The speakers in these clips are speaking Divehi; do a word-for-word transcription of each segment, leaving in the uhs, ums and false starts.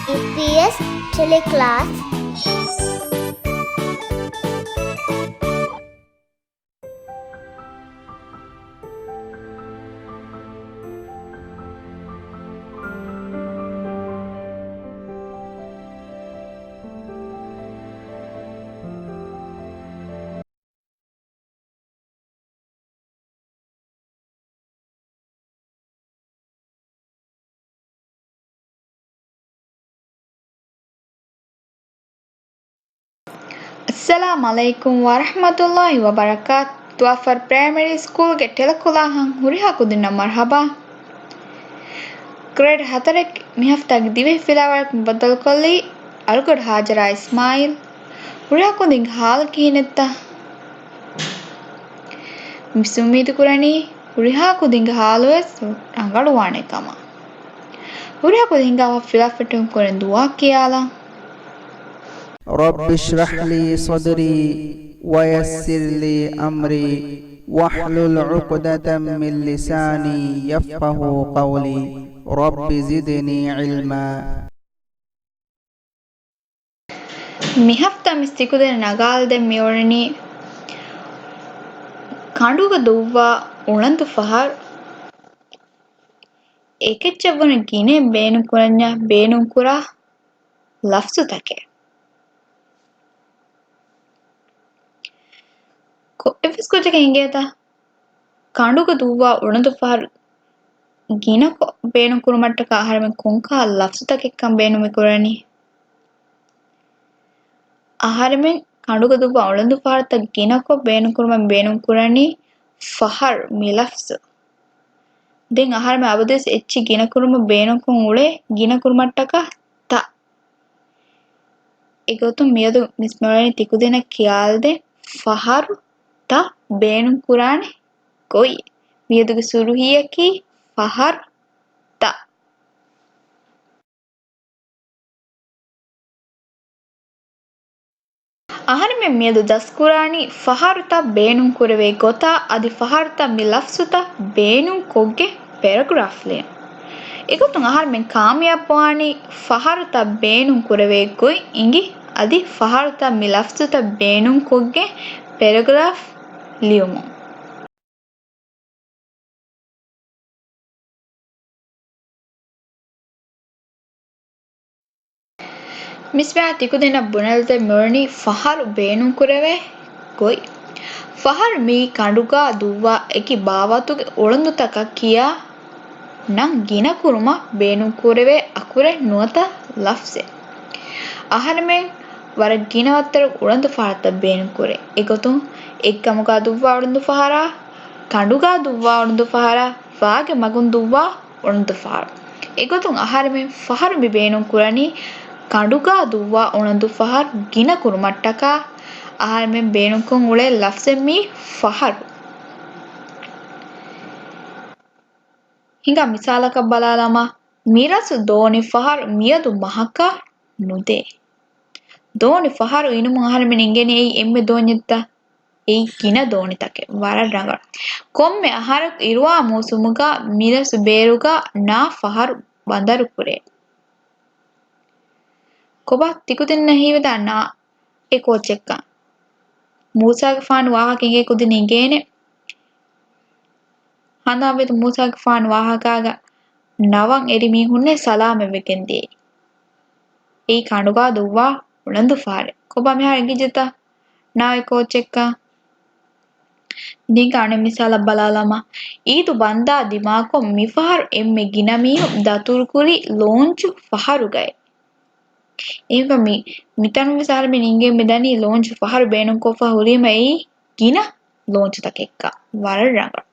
އީޕީއެސް ޓެލެކްލާސް. އައްސަލާމު ޢަލައިކުމް ވަރަޙްމަތުﷲި ވަބަރަކާތު. ތުވާފަރު ޕްރައިމަރީ ސްކޫލްގެ ޓެލެކްލާހަށް ހުރިހާ ކުދިންނަށް މަރުޙަބާ. ގްރޭޑް ހަތަރެއް މި ހަފްތާގެ ދިވެހި ފިލާވަޅަކުން ބައްދަލުކޮށްލީ އަޅުގަޑު ހާޖަރާ އިސްމާއީލް. ހުރިހާ ކުދިންގެ ހާލު ކިހިނެއްތަ؟ މިސް އުއްމީދު ކުރަނީ ހުރިހާ ކުދިންގެ ހާލުވެސް ރަނގަޅުވާނެ ކަމަށް. ހުރިހާ ކުދިން ހިނގާ ފިލާފެއްޓުން ކުރެން ދުޢާ ކިޔާލަން. رب اشرح لي صدري ويسر لي أمري واحلل عقدة من لساني يفقهوا قولي. رب زدني علما. މި ހަފްތާ މިސް ތިކުދިން ނަގާލަދޭން މިއުޅެނީ ކަނޑުގަ ދުއްވާ އުޅަނދު ފަހަރު. އެކެއްޗެއް ވުނު ގިނައިން ބޭނުން ކުރަންޏާ ބޭނުން ކުރާ ލަފްޒުތަކެއް. ކޮ-، އެއްވެސް ކުއްޖަކަށް އިނގޭތަ؟ ކަނޑުގަ ދުއްވާ އުޅަނދު ފަހަރު ގިނަކޮށް ބޭނުން ކުރުމަށްޓަކާ އަހަރެމެން ކޮންކަހަލަ ލަފްޒުތަކެއްކަން ބޭނުން މި ކުރަނީ؟ އަހަރެމެން ކަނޑުގަ ދުއްވާ އުޅަނދު ފަހަރުތައް ގިނަކޮށް ބޭނުން ކުރުމަށް ބޭނުން ކުރަނީ ފަހަރު މި ލަފްޒު. ދެން އަހަރެމެން އަބަދުވެސް އެއްޗެއް ގިނަ ކުރުމަށް ބޭނުންކޮށް އުޅޭ ގިނަ ކުރުމަށްޓަކާ ތަ. އެގޮތުން މިއަދު މިސް މިއުޅެނީ ތިކުދިންނަށް ކިޔާލަދޭން ފަހަރު ތަ ބޭނުން ކުރާނެ ގޮތް. މިއަދުގެ ސުރުހީއަކީ ފަހަރު ތަ. އަހަރެމެން މިއަދު ދަސްކުރާނީ ފަހަރުތައް ބޭނުން ކުރެވޭ ގޮތާ އަދި ފަހަރުތައް މި ލަފްޒުތައް ބޭނުން ކޮށްގެން ޕެރެގްރާފް ލިޔަން. އެގޮތުން އަހަރެމެން ކާމިޔާބުވާނީ ފަހަރުތައް ބޭނުން ކުރެވޭ ގޮތް އިނގި އަދި ފަހަރުތައް މި ލަފްޒުތައް ބޭނުން ކޮށްގެން ޕެރެގްރާފް ލިޔުމުން. މިސް މިހާރު ތިކުދިންނަށް ބުނެލަދޭން މިއުޅެނީ ފަހަރު ބޭނުން ކުރެވޭ ގޮތް. ފަހަރު މީ ކަނޑުގާ ދުއްވާ އެކި ބާވަތުގެ އުޅަނދުތަކަށް ކިޔާ ނަން ގިނަ ކުރުމަށް ބޭނުން ކުރެވޭ އަކުރެއް ނުވަތަ ލަފްޒެއް. އަހަރެމެން ވަރަށް ގިނަ ވައްތަރު އުޅަނދު ފަހަރުތައް ބޭނުން ކުރޭ. އެގޮތުން އެއްކަމުގާ ދުއްވާ އުޅަނދު ފަހަރާ، ކަނޑުގާ ދުއްވާ އުޅަނދު ފަހަރާ، ފާގެ މަގުން ދުއްވާ އުޅަނދު ފަހަރު. އެގޮތުން އަހަރެމެން ފަހަރު މި ބޭނުން ކުރަނީ ކަނޑުގާ ދުއްވާ އުޅަނދު ފަހަރު ގިނަ ކުރުމަށްޓަކާ، އަހަރެމެން ބޭނުންކޮށް އުޅޭ ލަފްޒެއް މީ ފަހަރު. ހިނގާ މިސާލަކަށް ބަލާލަމާ، މިރަސު ދޯނި ފަހަރު މިއަދު މަހަކަށް ނުދޭ. ދޯނި ފަހަރު އިނުމުން އަހަރެމެން އިނގޭނެ އެއީ އެންމެ ދޯންޏެއްތަ؟ އެއީ ގިނަ ދޯނިތަކެއް. ވަރަށް ރަނގަޅު. ކޮންމެ އަހަރަކު އިރުވާ މޫސުމުގަ މިރަސު ބޭރުގަ ނާ ފަހަރު ބަނދަރު ކުރޭ. ކޮބާ ތިކުދިންނަށް ހީވެދާނެ ނާ އެ ކޯޗެއްކަން؟ މޫސާގެފާނު ވާހަކަ އިނގޭ ކުދިން އިނގޭނެ. ހަނދާންވޭތަ މޫސާގެފާނު ވާހަކާގަ ނަވަން އެރި މީހުންނޭ ސަލާމަތްވެގެން ދިޔައީ. އެއީ ކަނޑުގާ ދުއްވާ އުޅަނދު ފަހަރެއް. ކޮބާ މިހާރު އެނގިއްޖެތަ ނާ އެ ކޯޗެއްކަން؟ ދީން އަނެއް މިސާލަށް ބަލާލަމާ، އީދު ބަންދާ ދިމާކޮށް މިފަހަރު އެންމެ ގިނަ މީހުން ދަތުރުކުރީ ލޯންޗު ފަހަރުގައޭ. އެހެންވެ މި، މިތަނުން ވެސް އަހަރެމެން އިނގޭ މިދަނީ ލޯންޗު ފަހަރު ބޭނުންކޮށްފަ ހުރީމަ އެއީ ގިނަ ލޯންޗުތަކެއްކަން. ވަރަށް ރަނގަޅު.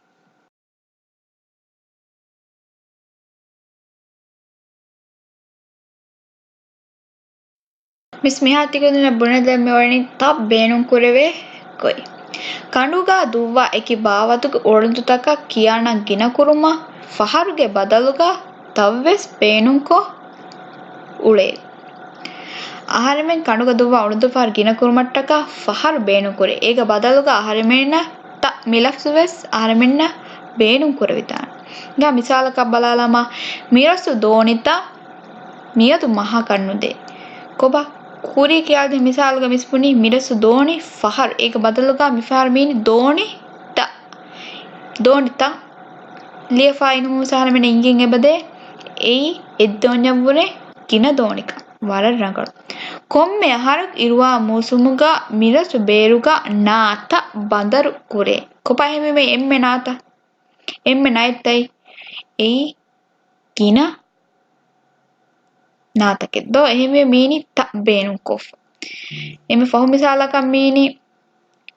މިސް މިހާރު ތިކުދިންނަށް ބުނެލަދޭން މިއުޅެނީ ތަ ބޭނުން ކުރެވޭ ގޮތް. ކަނޑުގާ ދުއްވާ އެކި ބާވަތުގެ އުޅަނދުތަކަށް ކިޔާ ނަން ގިނަ ކުރުމަށް ފަހަރުގެ ބަދަލުގަ ތައްވެސް ބޭނުންކޮށް އުޅޭ. އަހަރެމެން ކަނޑުގަ ދުއްވާ އުޅަނދު ފަހަރު ގިނަ ކުރުމަށްޓަކާ ފަހަރު ބޭނުން ކުރޭ. އޭގަ ބަދަލުގަ އަހަރެމެންނަށް ތަ މި ލަފްޒު ވެސް އަހަރެމެންނަށް ބޭނުން ކުރެވިދާނެ. ހިނގާ މިސާލަކަށް ބަލާލަމާ، މިރަސު ދޯނިތައް މިއަދު މަހަކަށް ނުދޭ. ކޮބާ؟ ކުރީ ކިޔާދިން މިސާލުގަ މިސްބުނީ މިރަސް ދޯނި ފަހަރު. އޭގެ ބަދަލުގަ މިފަހަރު މީނީ ދޯނި ތައް. ދޯނި ތައް. ލިޔެފަ އިނުމުން އަހަރެމެން އިނގިން އެބަދޭ އެއީ އެއްދޯންޏަށްވުރެ ގިނަ ދޯނިކަން. ވަރަށް ރަނގަޅު. ކޮންމެ އަހަރަކު އިރުވާ މޫސުމުގަ މިރަސު ބޭރުގަ ނާ ތައް ބަނދަރު ކުރޭ. ކޮބާ އެހެންވީމަ އެންމެ ނާ ތައް؟ އެންމެ ނައްތައް. އެއީ ގިނަ ނާތަކެއް ދޯ؟ އެހެންވެ މީނީ ތައް ބޭނުންކޮށްފަ. އެންމެ ފަހު މިސާލަކަށް މީނީ،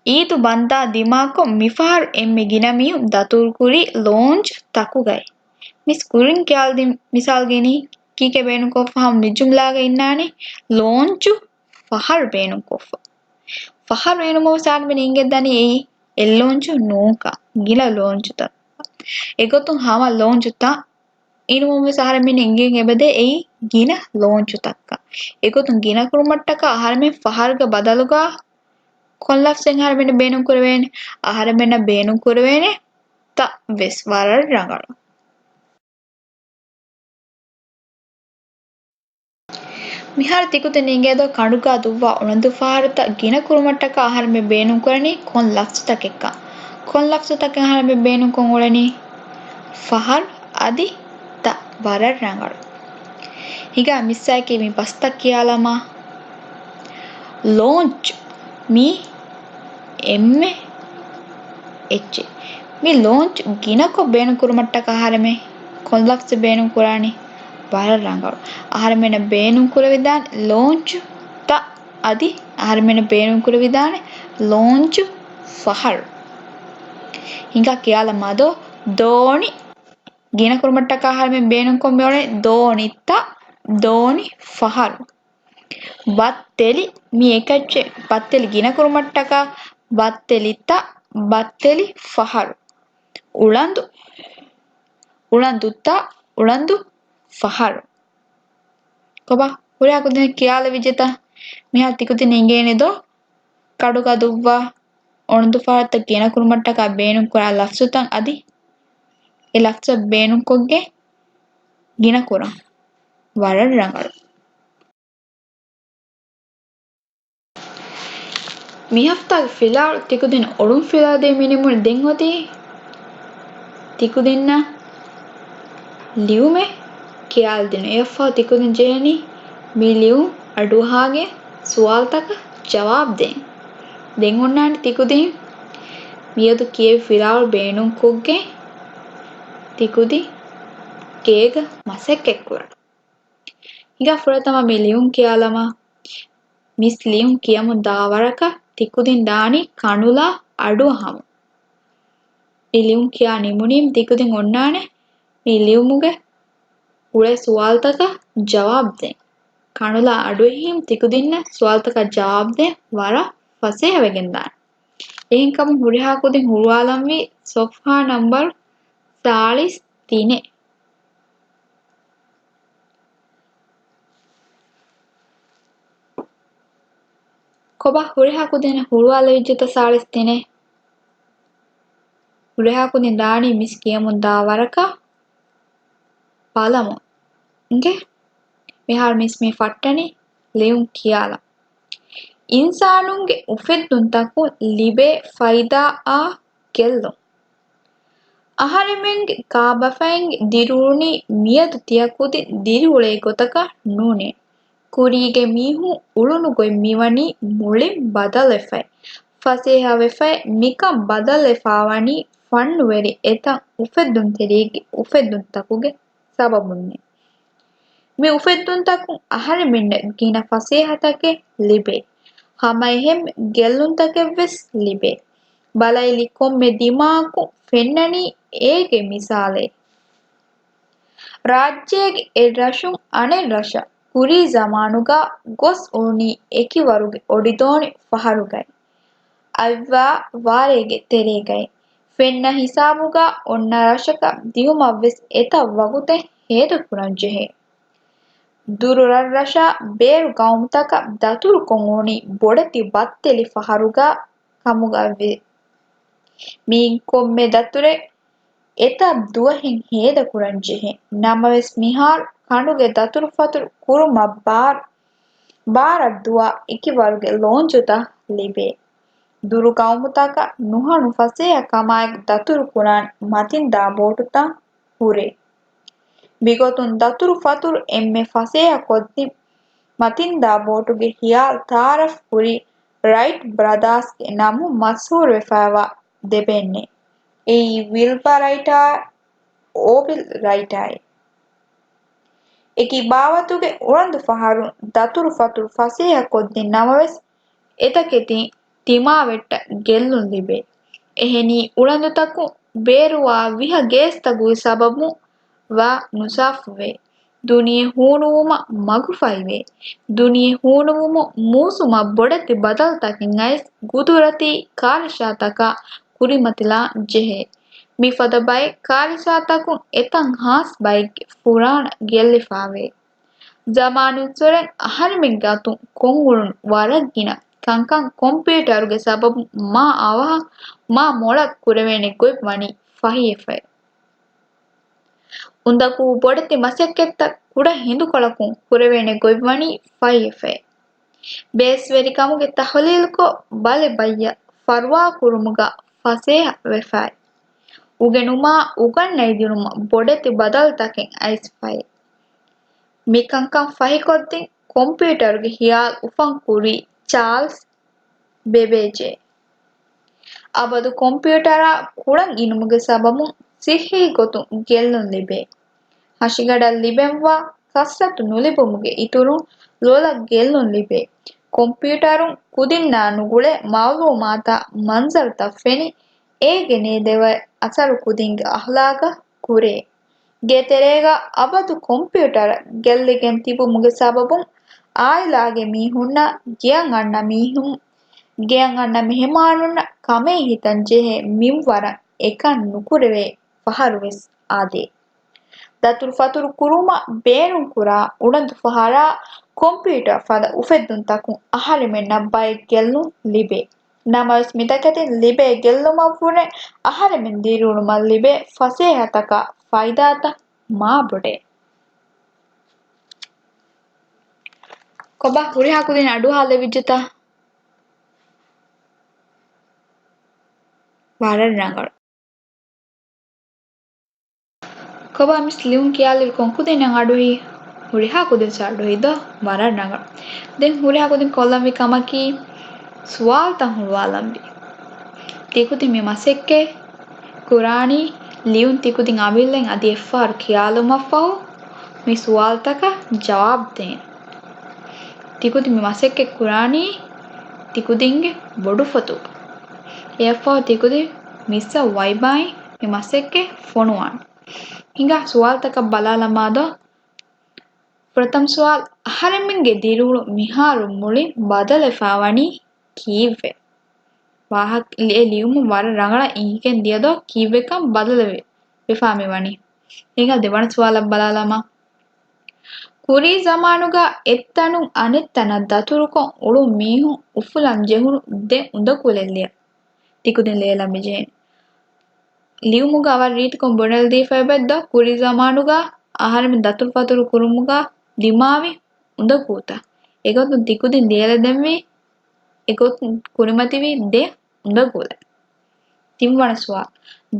އީދު ބަންދާ ދިމާކޮށް މިފަހަރު އެންމެ ގިނަ މީހުން ދަތުރުކުރީ ލޯންޗު ތަކުގައި. މިސް ކުރިން ކިޔާލަދިން މިސާލު ގެނީ ކީކޭ ބޭނުންކޮށްފަ؟ ހަމަ މި ޖުމްލާގަ އިންނާނީ ލޯންޗު ފަހަރު ބޭނުންކޮށްފަ. ފަހަރު އިނުމުން އަހަރެމެން އިނގެންދަނީ އެއީ އެއް ލޯންޗު ނޫންކަން، ގިނަ ލޯންޗުތައް. އެގޮތުން ހަމަ ލޯންޗުތައް އިނުމުން ވެސް އަހަރެމެން އިނގެން އެބަދޭ އެއީ ގިނަ ލޯންޗުތަކަށް. އެގޮތުން ގިނަ ކުރުމަށްޓަކާ އަހަރެމެން ފަހަރުގެ ބަދަލުގަ ކޮން ލަފްޒެއް އަހަރެމެންނަށް ބޭނުން ކުރެވޭނެ؟ އަހަރެމެންނަށް ބޭނުން ކުރެވޭނެ ތައް ވެސް. ވަރަށް ރަނގަޅު. މިހާރު ތިކުދިން އިނގޭދޯ ކަނޑުގަ ދުއްވާ އުޅަނދު ފަހަރުތައް ގިނަ ކުރުމަށްޓަކާ އަހަރެމެން ބޭނުން ކުރަނީ ކޮން ލަފްޒުތަކެއްކަން. ކޮން ލަފްޒުތަކެއް އަހަރެމެން ބޭނުންކޮށް އުޅެނީ؟ ފަހަރު އަދި ތައް. ވަރަށް ރަނގަޅު. ހިނގާ މިސްއާއެކީ މި ބަސްތައް ކިޔާލަމާ. ލޯންޗް މީ އެންމެ އެއްޗެއް. މި ލޯންޗް ގިނަކޮށް ބޭނުންކުރުމަށްޓަކާ އަހަރެމެން ކޮން ލަފްޒެއް ބޭނުންކުރާނީ؟ ވަރަށް ރަނގަޅު. އަހަރެމެންނަށް ބޭނުންކުރެވިދާނެ ލޯންޗު ތައް އަދި އަހަރެމެންނަށް ބޭނުންކުރެވިދާނެ ލޯންޗު ފަހަރު. ހިނގާ ކިޔާލަމާދޯ ދޯނި ގިނަކުރުމަށްޓަކާ އަހަރެމެން ބޭނުންކޮށް މިއުޅެނީ ދޯނި ތައް، ދޯނި ފަހަރު. ބައްތެލި މީ އެކައްޗެއް. ބައްތެލި ގިނަކުރުމަށްޓަކާ ބައްތެލި ތައް، ބައްތެލި ފަހަރު. އުޅަނދު، އުޅަނދު ތައް، އުޅަނދު ފަހަރު. ކޮބާ ހުރިހާ ކުދިން ކިޔާލެވިއްޖެތަ؟ މިހާ ތިކުދިން އިނގޭނެ ދޯ؟ ކަނޑުގަ ދުއްވާ އުޅަނދު ފަހަރުތައް ގިނަ ކުރުމަށްޓަކާ ބޭނުން ކުރާ ލަފްޒުތައް އަދި އެ ލަފްޒަށް ބޭނުންކޮށްގެން ގިނަ ކުރަން. ވަރަށް ރަނގަޅު. މި ހަފްތާގެ ފިލާވަޅު ތިކުދިން އޮޅުން ފިލާދީ މިނިމުން ދެން އޮތީ ތިކުދިންނަށް ލިޔުމެއް ކިޔާލަދިނުން. އެއަށްފަހު ތިކުދިން ޖެހެނީ މި ލިޔުން އަޑުއަހާގެން ސުވާލުތަކަށް ޖަވާބު ދޭން. ދެން އޮންނާނީ ތިކުދިން މިއަދު ކިޔެވި ފިލާވަޅު ބޭނުންކޮށްގެން ތިކުދިން ގޭގަ މަސައްކަތްކުރަން. ހިނގާ ފުރަތަމަ މި ލިޔުން ކިޔާލަމާ. މިސް ލިޔުން ކިޔަމުން ދާ ވަރަކަށް ތިކުދިން ދާނީ ކަނުލާ އަޑުއަހަމުން. މި ލިޔުން ކިޔާ ނިމުނީމަ ތިކުދިން އޮންނާނެ މި ލިޔުމުގެ އުޅޭ ސުވާލުތަކަށް ޖަވާބު ދޭން. ކަނުލާ އަޑުއެހީމަ ތިކުދިންނަށް ސުވާލުތަކަށް ޖަވާބު ދޭން ވަރަށް ފަސޭހަވެގެން ދާނެ. އެހެންކަމުން ހުރިހާ ކުދިން ހުޅުވާލަންވީ ސޮފްހާ ނަންބަރު ސާޅީސް ތިނެއް. ކޮބާ ހުރިހާ ކުދިން ހުޅުވާލެވިއްޖެތަ ސާޅީސް ތިނެއް؟ ހުރިހާ ކުދިން ދާނީ މިސް ކިޔަމުން ދާ ވަރަކަށް ބަލަމުން. އިނގޭ؟ މިހާރު މިސް މި ފައްޓަނީ ލިޔުން ކިޔާލަން. އިންސާނުންގެ އުފެއްދުންތަކުން ލިބޭ ފައިދާއާ ގެއްލުން. އަހަރެމެންގެ ކާބަފައިންގެ ދިރިއުޅުނީ މިއަދު ތިޔަ ކުދިން ދިރިއުޅޭ ގޮތަކަށް ނޫނޭ. ކުރީގެ މީހުން އުޅުނު ގޮތް މިވަނީ މުޅިން ބަދަލުވެފައި، ފަސޭހަވެފައި. މިކަން ބަދަލުވެފާވަނީ ފަންނުވެރި އެތައް އުފެއްދުންތެރިއެއްގެ އުފެއްދުންތަކުގެ ސަބަބުންނޭ. މި އުފެއްދުންތަކުން އަހަރެމެންނަށް ގިނަ ފަސޭހަތަކެއް ލިބޭ. ހަމައެހެންމެ ގެއްލުންތަކެއްވެސް ލިބޭ. ބަލައިލި ކޮންމެ ދިމާއަކުން ފެންނަނީ އޭގެ މިސާލެއް. ރާއްޖޭގެ އެއް ރަށުން އަނެއް ރަށަށް ކުރީ ޒަމާނުގަ ގޮސް އުޅުނީ އެކި ވަރުގެ އޮޑިދޯނި ފަހަރުގައި. އަތްވާ ވާރޭގެ ތެރޭގައި. ފެންނަ ހިސާބުގަ އޮންނަ ރަށަކަށް ދިއުމަށްވެސް އެތައް ވަގުތެއް ހޭދަކުރަން ޖެހޭ. ދުރު ރަށްރަށާ ބޭރު ގައުމުތަކަށް ދަތުރުކޮށް އުޅުނީ ބޮޑެތި ބައްތެލި ފަހަރުގަ ކަމުގައެވެ. މިއިން ކޮންމެ ދަތުރެއް އެތައް ދުވަހެއް ހޭދަކުރަން ޖެހޭ. ނަމަވެސް މިހާރު ކަނޑުގެ ދަތުރުފަތުރު ކުރުމަށް ބާރު، ބާރަށް ދުވާ އެކިވަރުގެ ލޯންޗުތައް ލިބޭ. ދުރު ގައުމުތަކަށް ނުހަނު ފަސޭހަ ކަމާއެކު ދަތުރު ކުރާނެ މަތިންދާ ބޯޓުތައް ހުރޭ. މިގޮތުން ދަތުރު ފަތުރު އެންމެ ފަސޭހަ ކޮށްދިން މަތިންދާ ބޯޓުގެ ހިޔާލު ތައާރަފް ކުރީ ރައިޓް ބްރަދާސްގެ ނަމުން މަޝްހޫރުވެފައިވާ ދެބެއް އިންނޭ. އެއީ ވިލްބަ ރައިޓާ، އޯވިލް ރައިޓާއޭ. އެކި ބާވަތުގެ އުޅަނދު ފަހަރުން ދަތުރު ފަތުރު ފަސޭހަ ކޮށްދިން ނަމަވެސް، އެތަކެތިން ތިމާވެއްޓަށް ގެއްލުން ލިބޭ. އެހެނީ އުޅަނދުތަކުން ބޭރުވާ ވިހަ ގޭސްތަކުގެ ސަބަބުން ވާ ނުސާފުވޭ. ދުނިޔެ ހޫނުވުމަށް މަގުފަހިވޭ. ދުނިޔެ ހޫނުވުމުން މޫސުމަށް ބޮޑެތި ބަދަލުތަކެއް އައިސް، ގުދުރަތީ ކާރިޝާތަކާ ކުރިމަތިލާން ޖެހޭ. މިފަދަ ބައެއް ކާރިޝާތަކުން އެތަން ހާސް ބައެއްގެ ފުރާނަ ގެއްލިފާވޭ. ޒަމާނުއްސުރެން އަހަރެމެންގެ އަތުން ކޮށްއުޅުނު ވަރަށް ގިނަ ކަންކަން ކޮމްޕިއުޓަރުގެ ސަބަބުން މާ އަވަހަށް، މާ މޮޅަށް ކުރެވޭނެ ގޮތް ވަނީ ފަހިވެފައި. އުނދަގޫ ބޮޑެތި މަސައްކަތްތައް ކުޑަ ހިނދުކޮޅަކުން ކުރެވޭނެ ގޮތް ވަނީ ފަހިވެފައި. ބޭސްވެރިކަމުގެ ތަހުލީލުކޮށް ބަލި ބައްޔަށް ފަރުވާކުރުމުގަ ފަސޭހަ ވެފައި. އުގެނުމާ އުގަންނައިދިނުމަށް ބޮޑެތި ބަދަލުތަކެއް އައިސްފައި. މިކަންކަން ފަހިކޮށްދިން ކޮމްޕިއުޓަރުގެ ހިޔާލު އުފަން ކުރީ ޗާލްސް ބެބޭޖޭ. އަބަދު ކޮމްޕިއުޓަރާ ކުޅަން އިނުމުގެ ސަބަބުން ސިއްހީ ގޮތުން ގެއްލުން ލިބޭ. ހަށިގަނޑަށް ލިބެންވާ ކަސްރަތު ނުލިބުމުގެ އިތުރުން ލޮލަށް ގެއްލުން ލިބޭ. ކޮމްޕިއުޓަރުން ކުދިންނާ ނުގުޅޭ މައުލޫމާތާ މަންޒަރުތައް ފެނި، އޭގެ ނޭދެވައި އަސަރު ކުދިންގެ އަހްލާގަށް ކުރޭ. ގޭތެރޭގަ އަބަދު ކޮމްޕިއުޓަރަށް ގެއްލިގެން ތިބުމުގެ ސަބަބުން އާއިލާގެ މީހުންނަށް ގެއަށް އަންނަ މީހުން، ގެއަށް އަންނަ މެހެމާނުންނަށް ކަމޭ ހިތަން ޖެހޭ މިންވަރަށް އެކަން ނުކުރެވޭ ފަހަރު ވެސް އާދޭ. ދަތުރުފަތުރު ކުރުމަށް ބޭނުންކުރާ އުޅަނދު ފަހަރާ ކޮމްޕިއުޓަރ ފަދަ އުފެއްދުންތަކުން އަހަރެމެންނަށް ބައެއް ގެއްލުން ލިބޭ. ނަމަވެސް މިތަކެތިން ލިބޭ ގެއްލުމަށްވުރެ އަހަރެމެން ދިރިއުޅުމަށް ލިބޭ ފަސޭހަތަކާ ފައިދާތައް މާބޮޑޭ. ކޮބާ ހުރިހާ ކުދިން އަޑުއަހާލެވިއްޖެތަ؟ ވަރަށް ރަނގަޅު. ކޮބާ މިސް ލިޔުން ކިޔާލި ކޮން ކުދިންނަށް އަޑުއެހި؟ ހުރިހާ ކުދިންސް އަޑުއެހި ދޯ؟ ވަރަށް ރަނގަޅު. ދެން ހުރިހާ ކުދިން ކޮށްލަންވީ ކަމަކީ، ސުވާލުތައް ހުޅުވާލަންވީ. ތިކުދިން މި މަސައްކަތް ކުރާނީ ލިޔުން ތިކުދިން އަމިއްލައިން އަދި އެއްފަހަރު ކިޔާލުމަށްފަހު، މި ސުވާލުތަކަށް ޖަވާބު ދޭން. ތިކުދިން މި މަސައްކަތް ކުރާނީ ތިކުދިންގެ ބޮޑުފޮތުގަ. އެއަށްފަހު ތިކުދިން މިސްއަށް ވައިބާއިން މި މަސައްކަތް ފޮނުވާން. ހިނގާ ސުވާލުތަކަށް ބަލާލަމާ ދޯ. ފުރަތަމަ ސުވާލު، އަހަރެމެންގެ ދިރިއުޅުން މިހާރު މުޅިން ބަދަލުވެފަ ވަނީ ކީއްވެ؟ ވާހަކަ ލި-، އެ ލިޔުމުން ވަރަށް ރަނގަޅަށް އެނގިގެން ދިޔަ ދޯ، ކީއްވެކަން ބަދަލުވެ-، ވެފާ މި ވަނީ. އޭގަ ދެވަނަ ސުވާލަށް ބަލާލަމާ. ކުރީ ޒަމާނުގަ އެއްތަނުން އަނެއްތަނަށް ދަތުރުކޮށް އުޅުނު މީހުން އުފުލަން ޖެހުނު ދެ އުނދަގުލެއް ލިޔަ. ތިކުދިން ލިޔެލަން މިޖެހެނީ. ލިޔުމުގަ ވަރަށް ރީތިކޮށް ބުނެލަދީފައި ވެއްދޯ، ކުރީ ޒަމާނުގަ އަހަރެމެން ދަތުރުފަތުރު ކުރުމުގަ ދިމާވި އުނދަގޫތައް. އެގޮތުން ތިކުދިން ލިޔެލަދެންވީ އެގޮތުން ކުރިމަތިވި ދެ އުނދަގުލެއް. ތިންވަނަ ސުވާލު،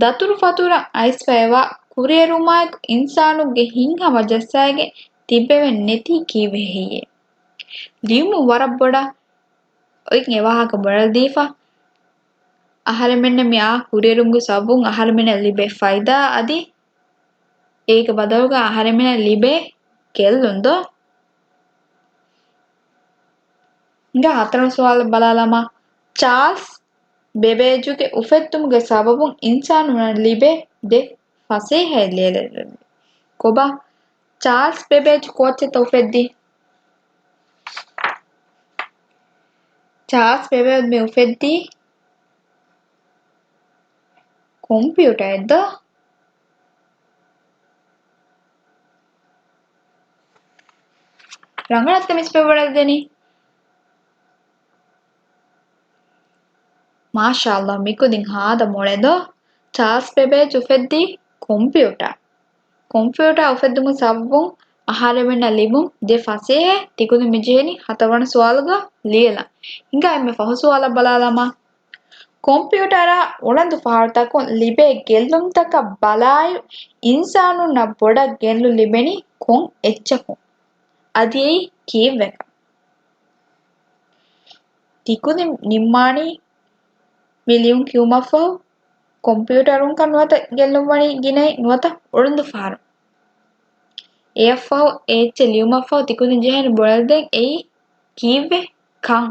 ދަތުރުފަތުރަށް އައިސްފައިވާ ކުރިއެރުމާއެކު އިންސާނުންގެ ހިތްހަމަ ޖައްސައިގެން ތިއްބެވެން ނެތީ ކީއްވެ ހެއްޔޭ؟ ލިޔުމުން ވަރަށް ބޮޑަށް އޮތް އެ ވާހަކަ ބުނެލަދީފަ. އަހަރެމެންނަށް މި އާ ކުރިއެރުމުގެ ސަބަބުން އަހަރެމެންނަށް ލިބޭ ފައިދާ އަދި އޭގެ ބަދަލުގަ އަހަރެމެންނަށް ލިބޭ ގެއްލުން ދޯ؟ ހިނގާ ހަތަރު ސުވާލަށް ބަލާލަމާ. ޗާލްސް ބެބޭޖުގެ އުފެއްދުމުގެ ސަބަބުން އިންސާނުންނަށް ލިބޭ ދެ ފަސޭހައެއް ލިޔެލެވޭ. ކޮބާ؟ ޗާލްސް ބެބޭޖް ކޯއްޗެއްތަ އުފެއްދީ؟ ޗާލްސް ބެބޭޖް މި އުފެއްދީ ކޮމްޕިއުޓަރެއް ދޯ؟ ރަނގަޅަށްތަ މިސް ބުނެލަދެނީ؟ މާޝާﷲ، މިކުދިން ހާދަ މޮޅެއް ދޯ؟ ޗާލްސް ބެބޭޖް އުފެއްދީ ކޮމްޕިއުޓަރ. ކޮމްޕިއުޓަރ އުފެއްދުމުގެ ސަބަބުން އަހަރެމެންނަށް ލިބުން ދެ ފަސޭހައެއް. ތިކުދިން މި ޖެހެނީ ހަތަރުވަނަ ސުވާލުގަ ލިޔެލަން. ހިނގާ އެންމެ ފަހު ސުވާލަށް ބަލާލަމާ. ކޮމްޕިއުޓަރާ އުޅަނދު ފަހަރުތަކުން ލިބޭ ގެއްލުންތަކަށް ބަލާއިރު، އިންސާނުންނަށް ބޮޑަށް ގެއްލުން ލިބެނީ ކޮން އެއްޗަކުން؟ އަދި އެއީ ކީއްވެކަން؟ ތިކުދިން ނިންމާނީ މި ލިޔުން ކިޔުމަށްފަހު ކޮމްޕިއުޓަރުންކަން ނުވަތަ ގެއްލުން ވަނީ ގިނައިން ނުވަތަ އުޅަނދު ފަހަރުން. އެއަށްފަހު އެ އެއްޗެއް ލިޔުމަށްފަހު ތިކުދިން ޖެހޭނެ ބުނެލަދޭން އެއީ ކީއްވެ ކަން.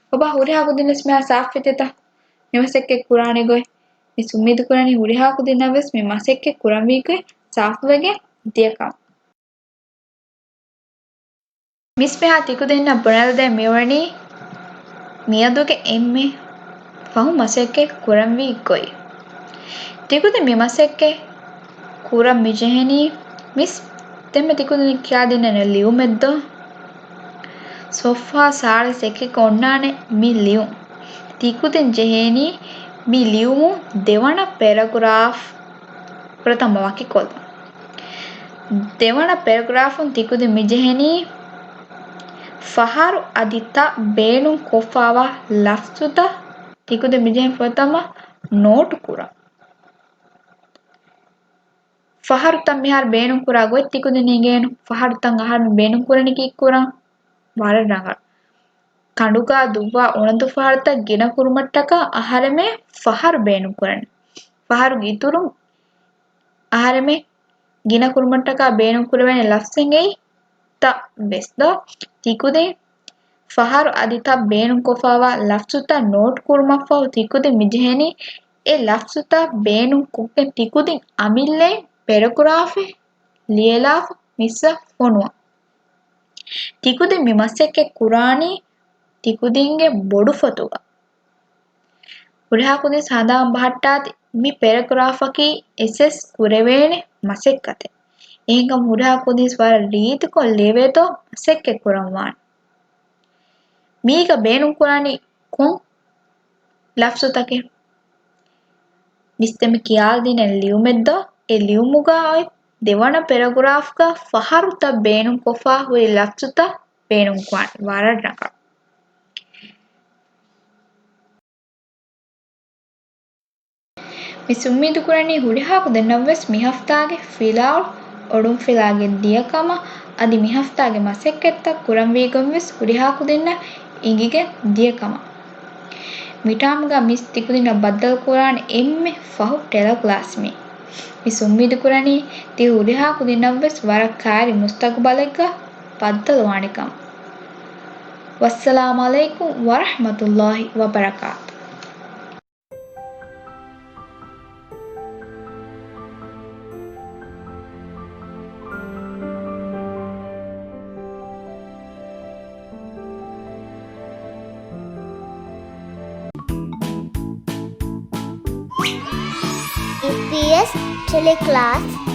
ބަބާ، ހުރިހާ ކުދިންވެސް މިހާ ސާފުވެތިތަ؟ މި މަސައްކަތް ކުރާނެ ގޮތް. މިސް އުއްމީދު ކުރަނީ ހުރިހާ ކުދިންނަށްވެސް މި މަސައްކަތް ކުރަންވީ ގޮތް ސާފުވެގެން ދިޔަކަމަށް. މިސް މިހާ ތިކުދިންނަށް ބުނެލަދޭން މިވަނީ މިއަދުގެ އެންމެ ފަހު މަސައްކަތް ކުރަންވީ ގޮތް. ތިކުދިން މި މަސައްކަތް ކުރަން މިޖެހެނީ މިސް ދެންމެ ތިކުދިން ކިޔާދިންނެވެ. ލިޔުމެއްދޯ؟ ސޮފްހާ ސާޅީސް އެކެއްގަ އޮންނާނެ މި ލިޔުން. ތިކުދިން ޖެހޭނީ މި ލިޔުމުން ދެވަނަ ޕެރެގްރާފް ފުރަތަމަ ވަކިކޮށްލަން. ދެވަނަ ޕެރެގްރާފުން ތިކުދިން މިޖެހެނީ ފަހަރު އަދި ތައް ބޭނުން ކޮށްފައިވާ ލަފްޒުތައް ތިކުދިން މިޖެހެނީ ފުރަތަމަ ނޯޓު ކުރަން. ފަހަރު ތައް މިހާރު ބޭނުން ކުރާ ގޮތް ތިކުދިން އިނގޭނު. ފަހަރު ތައް އަހަރުމެން ބޭނުން ކުރަނީ ކީއްކުރަން؟ ވަރަށް ރަނގަޅު. ކަނޑުގާ ދުއްވާ އުޅަނދު ފަހަރުތައް ގިނަ ކުރުމަށްޓަކާ އަހަރެމެން ފަހަރު ބޭނުން ކުރަނީ. ފަހަރުގެ އިތުރުން އަހަރެމެން ގިނަ ކުރުމަށްޓަކާ ބޭނުން ކުރެވޭނެ ލަފްޒެއް އެއީ ތައް ވެސް ދޯ؟ ތިކުދިން ފަހަރު އަދި ތައް ބޭނުން ކޮށްފައިވާ ލަފްޒުތައް ނޯޓް ކުރުމަށްފަހު ތިކުދިން މިޖެހެނީ އެ ލަފްޒުތައް ބޭނުން ކޮށްގެން ތިކުދިން އަމިއްލައިން ޕެރެގްރާފެއް ލިޔެލާފަ މިސްއަށް ފޮނުވަން. ތިކުދިން މި މަސައްކަތް ކުރާނީ ތިކުދިންގެ ބޮޑު ފޮތުގަ. ހުރިހާ ކުދިން ހަނދާން ބަހައްޓާތި މި ޕެރެގްރާފަކީ އެސްއެސް ކުރެވޭނެ މަސައްކަތެއް. އެހެންކަމުން ހުރިހާ ކުދިން ވަރަށް ރީތިކޮށް ލިޔެވޭތޯ މަސައްކަތް ކުރަންވާނެ. މީގަ ބޭނުން ކުރާނީ ކޮން ލަފްޒުތަކެއް؟ މިސް ދެންމެ ކިޔާލަދިންނެވެ. ލިޔުމެއްދޯ؟ އެ ލިޔުމުގަ އޮތް ދެވަނަ ޕެރެގްރާފްގަ ފަހަރުތައް ބޭނުންކޮށްފަ ހުރި ލަފްޒުތައް ބޭނުންކުރާނެ. ވަރަށް ރަނގަޅު. މިސް އުއްމީދު ކުރަނީ ހުރިހާ ކުދިންނަށްވެސް މި ހަފްތާގެ ފިލާވަޅު އޮޑުންފިލާގެން ދިޔަކަމަށް، އަދި މި ހަފްތާގެ މަސައްކަތްތައް ކުރަންވީގޮތްވެސް ހުރިހާ ކުދިންނަށް އިނގިގެން ދިޔަކަމަށް. މި ޓާމްގަ މިސް ތިކުދިންނަށް ބައްދަލުކުރާނެ އެންމެ ފަހު ޓެލަކްލާސް މީ. މިސް އުއްމީދު ކުރަނީ ތި ހުރިހާ ކުދިންނަށްވެސް ވަރަށް ކާރި މުސްތަގުބަލެއްގަ ބައްދަލުވާނެކަމަށް. ވައްސަލާމް ޢަލައިކުމް ވަރަޙްމަތުﷲި ވަބަރަކާތު. އީޕީއެސް ޓެލެކްލާސް.